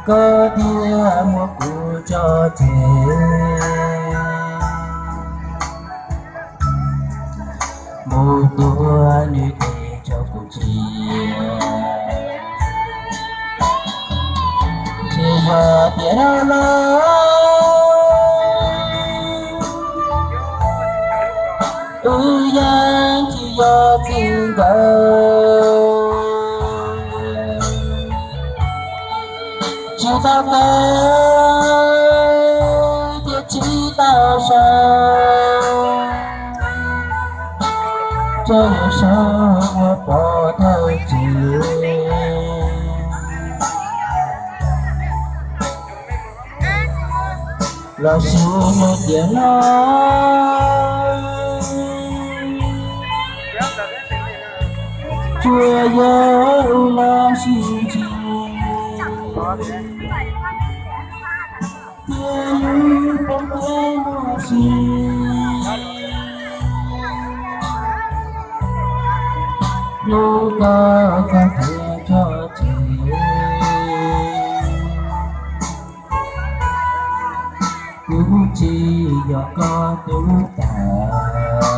Koj thiaj muab kuv tso tseg, mus tua nws tes rau kuv cia. Tsis yog tias rau lawm, wb yeej tsis yog txij nkawm. Tsis tau kawm thiab tsis tau sau, tsuas yog sau ua pov thawj tseg. Los sis yog tias no, tsuas yog ua los sis tsis, thiaj li poob thiab muaj sis. Hlub koj koj thiaj tso tseg, kuv tsis yog koj tub tas,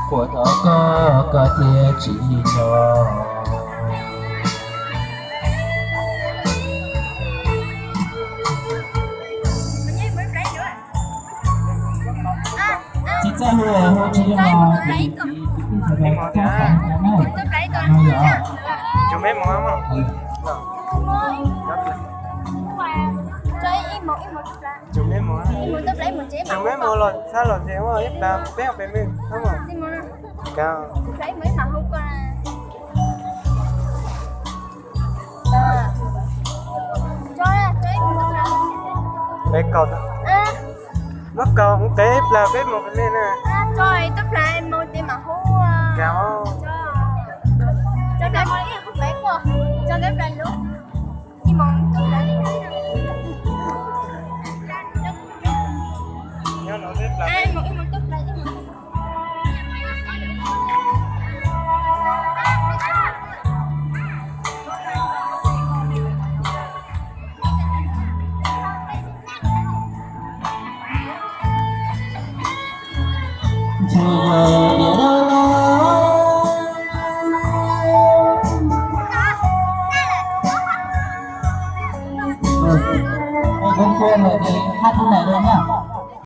qhuas thov koj koj thiaj tsis yog. Tsis txawj hu, hu tsis zoo los tus txiv tus tij sawv daws txhob xav li cas na. Yog, ib mus los txhab los ntses ua ib plag peb pem me. Peb kaus, muab kaus hov qev ib plag peb mus pem me na. Ua lawm ces hab thub nais lawm na.